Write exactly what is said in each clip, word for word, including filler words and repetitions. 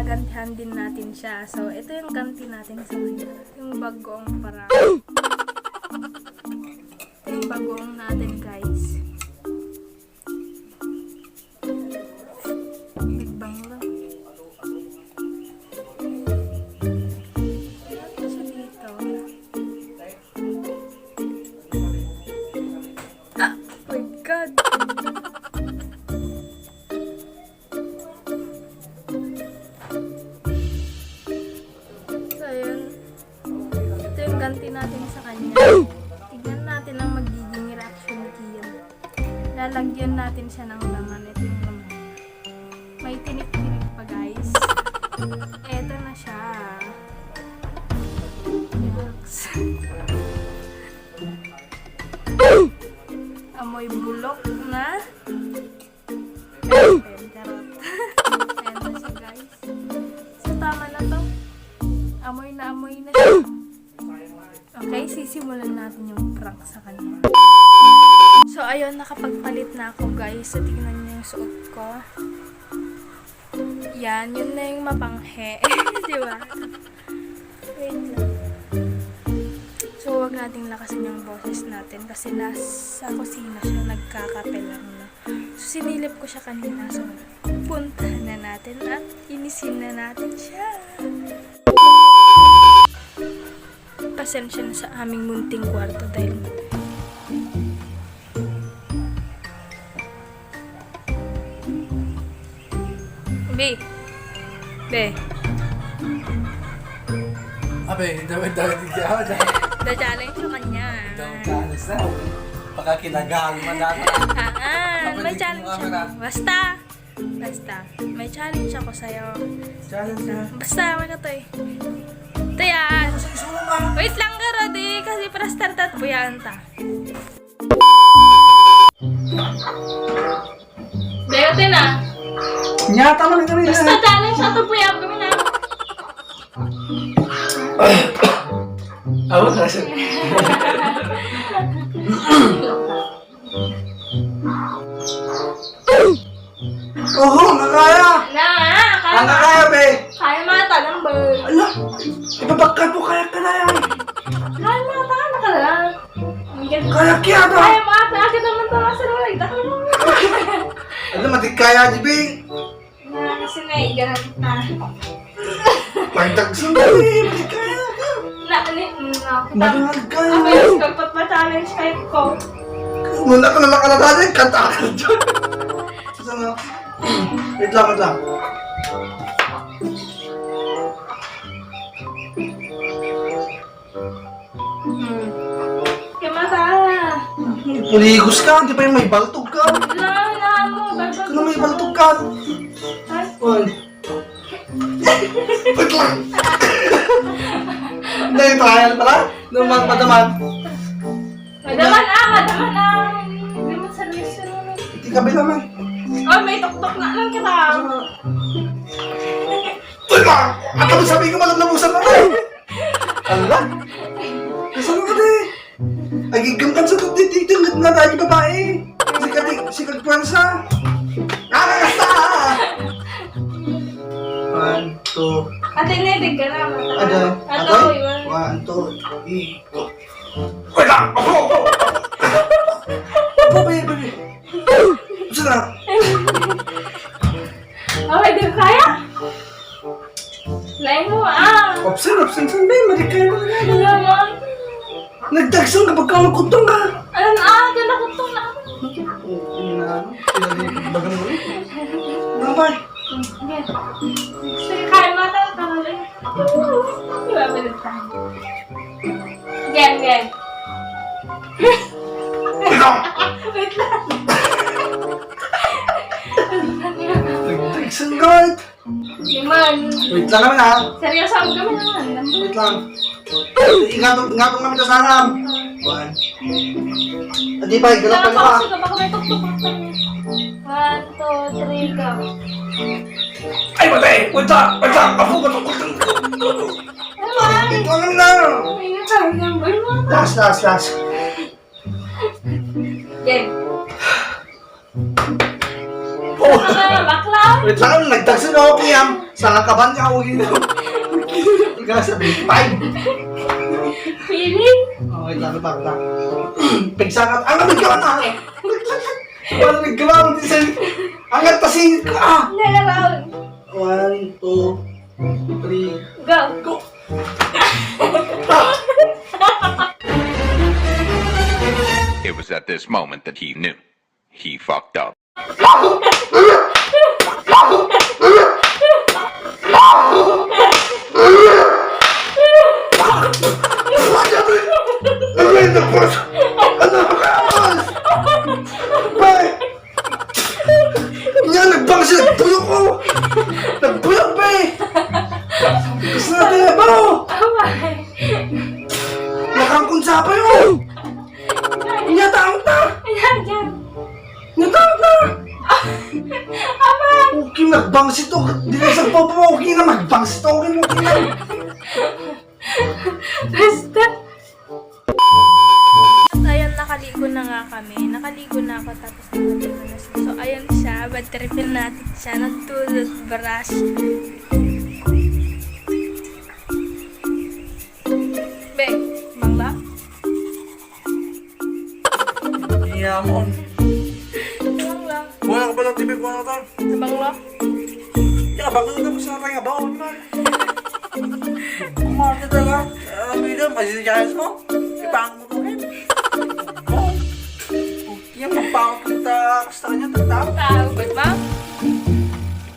gantihan din natin siya. So, ito yung ganti natin sa kanya. Yung bagoong para. Ito yung bagoong natin, guys. Nagbangga. Ano siya dito? Ah, my God. So, yun. Ito yung ganti natin sa kanya. Tignan natin ang magiging reaction ni Kian. Lalagyan natin siya ng laman. Ito yung laman. May tinik-tinik pa, guys. Eto na siya. Yucks. Amoy bulok na. Charot. Ayan na siya, guys. So, tama na to. Amoy na amoy na siya. Okay, sisimulan natin yung prank sa kanya. So, ayun, nakapagpalit na ako, guys. So, tingnan niyo yung suot ko. Yan, yun na yung mapanghe. Di ba? Wait lang. So, wag nating lakasan yung boses natin kasi nasa kusina siya, nagkakape lang, no? So, sinilip ko siya kanina. So, puntahan na natin at inisin na natin siya. Pasensya na sa aming munting kwarto dahil Be. Be. Abe, dami, dami, dami, dami. Da challenge sa kanya. Dami ka, ano sa? Pakakinagal, madami. Ah, ah, may challenge siya. Basta. Basta. May challenge ako sa'yo. Challenge na. Basta, wala to eh. Ito yan. Wait lang ka, Rodi. Kasi para start at buyaan ta. Dayo, te na. Nyata man kami. Basta challenge ato, kuya, kami na. Awa ka siya. Oho, nakaya! Na, kaya. Ang nakaya, be! Kaya mo ata, number. Ala, ibabakkat mo, kaya ka na yan. Kaya mo ata, nakala. Kaya kaya ba? Kaya mo ata, akin naman ito, nasa nung nagdakal mo. Alam, matik kaya, di ba? Na, kasi naigaran ta. Pagtagsun, eh, matik kaya ka. Na, ano, mm, ako. Madungal ka. Ako yung pagpatpa-challenge kayo ko. Muna ka na makalala, eh, kanta ka dyan. Sana. Wait lang, wait lang. Hmm. Kamata. Puligos ka, di ba yung may baltog ka? Wala, wala mo. Baltog. Ano may baltog ka? Ay. One. Wait lang. Hindi, trial pala. Nung mag-, madaman. Madaman, ah, madaman, ah. Hindi mo servisyo naman. Hindi ka ba naman? Oh, may tuktok na lang kita. Wait lang! At ano sabi ko, malalamusan na tayo. Ala? Kasama ka, te? Ay, gigam ka sa dito, dito, dito, nga tayo, babae. Sikat, sikat pransa. Ah, nakasa! One, two. Ate, naidig ka na, mata. Ada, Ate, ada. Iwan. One, two, three, go. Wait lang! Apo! Apo, baby, baby. Saan na? Okay, di kaya? Lain mo, ah. Option, option, saan ba yun? Mali kayo talaga. Wala, man. Nagdagsan kapag ka magkuntong ka. Alam, ah, doon nakutong na ako. Ina, pinali-, bagang mo. Bye-bye. Sige, kain mo tayo, tangali. Di ba, balik tayo? Again, again. Wait lang. Nagdagsan ka, eh. Di man. Wait lang naman, ha? Seryoso, ang gawin naman. Wait lang. Ingabang, ingabang naman ka sa alam. One. Adi pa, igalak pa niya. Tapos, ikaw, baka may tuktok ang kanya. One, two, three, go. Ay, patay! Wait lang! Wait lang! Ako, matukot ang Ano ba? Ito, ano na? Ay, ito, ano ba? Last, last, last. Game. Oh. Ano ba, bakla? Wait lang, nagtagsa na ako, Piyam. Sa kaban ka, huwag yun. Ikaw sa big five. Feeling? Okay, tayo, tayo, tayo. Pagsakat, ang nagkawan na. Wala nagkawan, di sa, ang nagpasingit ko, ah. Another round. One, two, three, Go. go. It was at this moment that he knew. He fucked up. Ano yung nagpas? Ano ang nagpas? Bay! Nya, nagbangsit, nagbuyok ko! Nagbuyok, bay! Gusto na tayo, baro! Away. Nakangkon sa pa yun! Nya, taong ta! Ayan, dyan. Nya, taong ta! Ama! Okay, nagbangsit to. Di na isang papa, okay na, magbangsit to. Okay, okay na. Basta. At ayan, nakaligo na nga kami. Nakaligo na ako tapos nakaligo na siya. So, ayan siya. Bad refill natin siya. Nagtututbrush. Be, bangla? Iya mo. Bangla. Wala ka ba ng T V ko na to? Bangla? Ya, bakit ka gusto na tayo ba? Kumarte talaga. Ah, bida, masisiyahan mo. Ipangko mo rin. Yan, magpangko kita. Gusto ka niya, tagtao. Tao, ba't ba?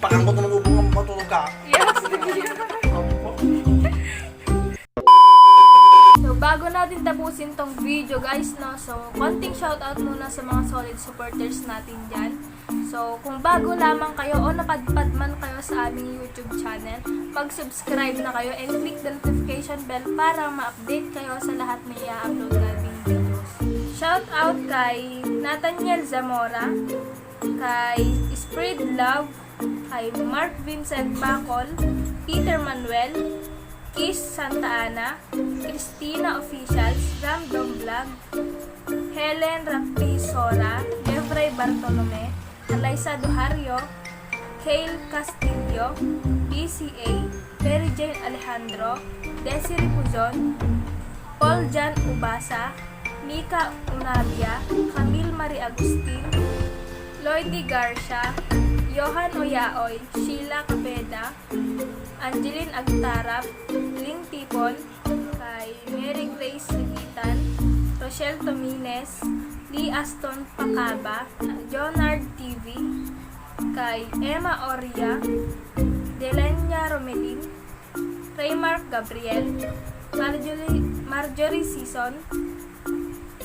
Pakangko na mag-ubong ang matulog ka. Yes, sige. So, bago natin tapusin tong video, guys, no? So, konting shoutout muna sa mga solid supporters natin dyan. So, kung bago lamang kayo o napadpad man kayo sa aming YouTube channel, mag-subscribe na kayo and click the notification bell para ma-update kayo sa lahat na i-upload nating videos. Shoutout kay Nathaniel Zamora, kay Spread Love, kay Mark Vincent Bacol, Peter Manuel, Kiss Santa Ana, Christina Officials, Random Vlog, Helen Rapisora, Jeffrey Bartolome, Alaysa Duhario, Kale Castillo, B C A, Mary Jane Alejandro, Desiree Puzon, Paul Jan Ubasa, Mika Unabia, Camille Marie Agustin, Lloydy Garcia, Johan Oyaoy, Sheila Capeda, Angeline Agtarap, Ling Tipon, kay Mary Grace Ligitan, Rochelle Tomines, Lee Aston Pacaba, Jonard T V, kay Emma Oria, Delenia Romelin, Raymark Gabriel, Marjorie, Marjorie Sison,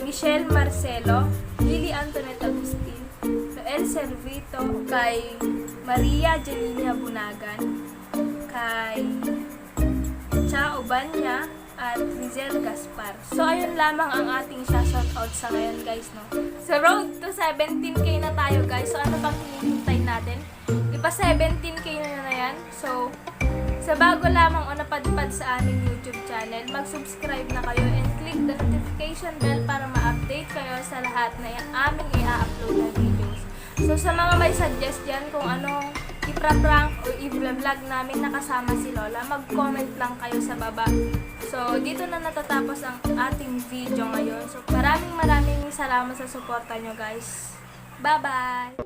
Michelle Marcelo, Lily Antoinette Agustin, Joel Servito, kay Maria Jelina Bunagan, kay Cha Obanya, at Rizel Gaspar. So, ayun lamang ang ating shoutout sa ngayon, guys, no? Sa road to seventeen K na tayo, guys. So, ano pang hinihintay natin? Ipa seventeen K na na yan. So, sa bago lamang o napadpad sa aming YouTube channel, mag-subscribe na kayo and click the notification bell para ma-update kayo sa lahat na aming i-upload na videos. So, sa mga may suggest dyan kung anong ipra-prank o i-vlog namin nakasama si Lola, mag-comment lang kayo sa baba. So, dito na natatapos ang ating video ngayon. So, maraming maraming salamat sa suporta nyo, guys. Bye-bye!